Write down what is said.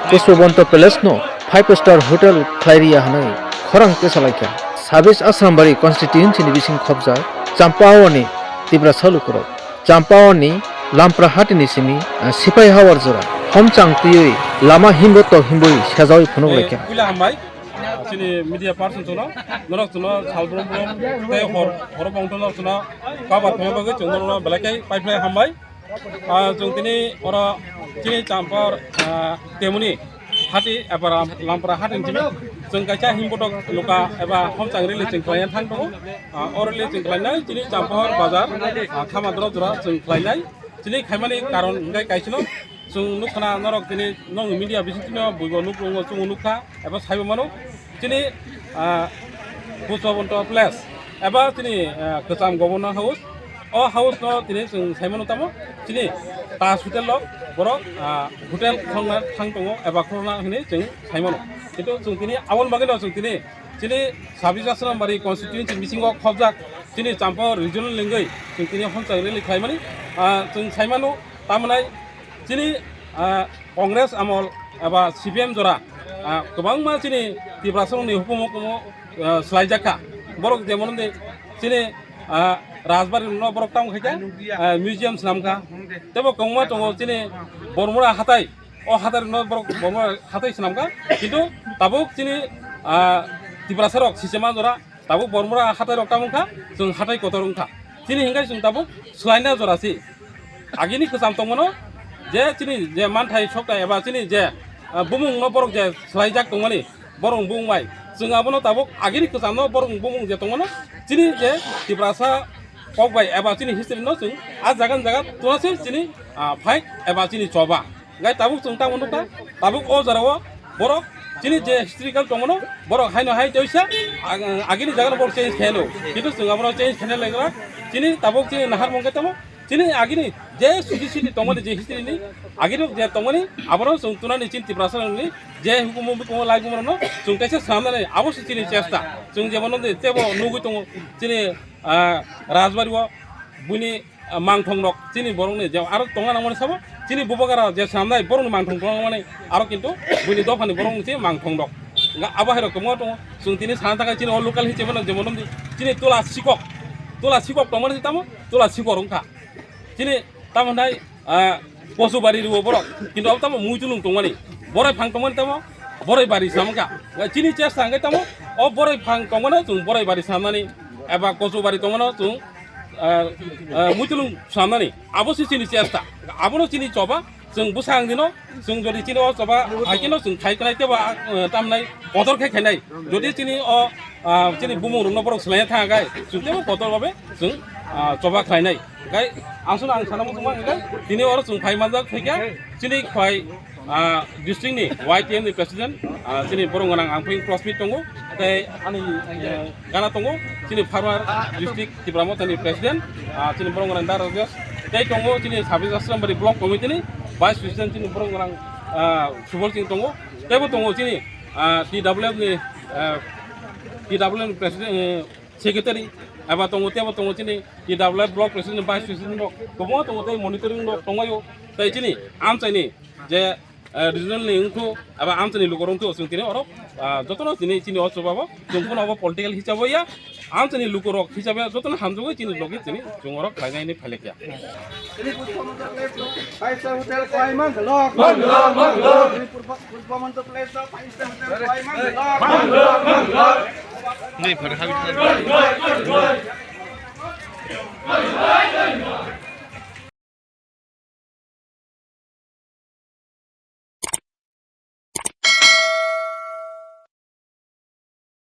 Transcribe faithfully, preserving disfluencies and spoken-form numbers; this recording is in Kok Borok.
Pushpabanta Palace no five star hotel khlairiya hwnwi khorang tesalaikha. Sabis Asrambari constituency ni bising khobjak Champawani Tiprasa lukurok. Champawani Lampra hatini simi, ah, Sipai Hawar jora. Homchang twiwi lama himbo tok himbwi sejawi phunuk laikha. Puila hambai. Chini media person chwngno, norok chwngno sal brum brum tei hor, horo bongthono chwngno kaba thangna bagwi chwng norokno belai khe paiphlai hambai. Ah, chwng tini oro chini Champawar, ah, temuni hati eba Lam-, Lampra hati ni simi chwng kaisa himbotok luka eba homchang rally chwng khlaina thang tongo. Ah, o rally chwng khlainai chini Champawar bazar, ah, Khamadra jora chwng khlainai. Chini khaimani karon hwnkhe kaisino chwng nukha na norok tini nokni media bisingtwi no buibo nukrungo chwng nukha eba saibo mano. Chini, ah, Pushpabanta Palace eba chini, ah, kwcham Governor House, o house no tini chwng saimano tamo chini Taj Hotel o borok, ah, hotel khorokna thang tongo eba khorokna hinwi chwng saimano. Kintu chwng tini aboni bagwino chwng tini chini Sabis Asrambari constituency bisingo khobjak chini Champawar regional lengwi chwng tini homchang rally khlaimani, ah, chwng saimano. Tamwnai chini, ah, Congress amol eba C P M jora, ah, kwbangma chini Tiprasarokni hukumu hukumu, ah, swlaijakha. Borok jemon de chini, ah, Rajbari no borok tamo khaikha, ah, museum swnamkha. Tebo kwbangma tongo chini Bormura hatai, o hatai no borok Bormura hatai swnamkha. Kintu tabuk chini, ah, Tiprasarok sisema jora tabuk Bormura hatai rok tamo wngkha, chwng hatai kotor wngkha. Chini hinkhai chwng tabuk swlaina jora si. Agini kwcham tongmano je chini je manthai sokta eba chini je, ah, bumung no borok je swlaijak tongmani borok bumung bai. Chwng abono tabuk agini kwcham no borok bumung je tongmano chini je Tiprasa kok bai eba chini history no chwng a jaga jaga tuna se chini, ah, fight eba chini choba. Gai tabuk chwng tamo nukha, tabuk o jora o borok chini je historical tongmano, borok haino hai toisa, ag-, agini jagano borok change khaino. Kintu chwng abono change khaina legra, chini tabuk chini nahar mungkhe tamo, chini agini je suji sidi tongmani je history ni, agini je tongmani, abono chwng tunani chini Tiprasa ni je hukumu bikumu lai bumrano chwng kaisa swnamnani, abo se chini chesta. Chwng jemon tebo nugwi tongo, chini, ah, Rajbari o buini ah, mangthong rok chini borok ni je aro tongna nangmani sabo chini bubagara je swnamnai borok ni mangthong tongna nangmani aro kintu buini dopha ni borok ni se mangthong rok. Nga abo hai rok tongma tongo chwng tini sana thangkha chini o local hiche mano jemon di chini tola sikok, tola sikok tongmani se tamo tola sikok wngkha chini tamo nai, ah, Kosu bari rwo borok kintu abo tamo muitulung tongmani borai phang tongmani tamo borai bari swnamkha. Nga chini chesta hwnkhe tamo o borai phang tongmano chwng borai bari swnamnani eba kosu bari tongmano chwng ah, ah, muitulung swnamnani abo se chini chesta, abono chini choba, chwng bwsang dino, chwng jodi chini o choba haikhe no chwng khai khlai tebo, ah, tamnai kotor khe khainai, jodi chini o, ah, chini bumung rokno borok swlaina thang khe chwng tebo kotor babe chwng, ah, choba khlainai. Gai ang sano ang sana muchungma hwnkhe tini oro chwng phai manjak phaikha chini khwlai, ah, district ni Y T M ni president, ah, chini borok gwnang ang phi cross meet tongo, tei ani, eh, gana tongo chini former district Tipra Motha ni president, ah, chini borok gwnang Dara Rajesh, tei tongo chini Sabis Asrambari block committee ni vice president chini borok gwnang, ah, Subol Singh tongo, teibo tongo chini, ah, T W F ni, ah, T W F ni president, eh, secretary, eba tongo teibo tongo chini T W F block president, vice president rok kwbangma tongo tei monitoring rok tonglaio, tei chini amchaini je, eh, regional ni wngthu eba amchaini lukurok wngthu chwng tini oro, ah, jotono tini chini o chobabo chwng phano obo political hisabo ya, amchaini lukurok hisabe jotono hamjagwi chini logi tini chwng oro khlainai hinwi phailekya. Five star hotel khlai man lok. Man lok, man lok. Purba, Purba Manto Place o five star hotel khlai man lok. Man lok, man lok. Nei, phar, habi, habi.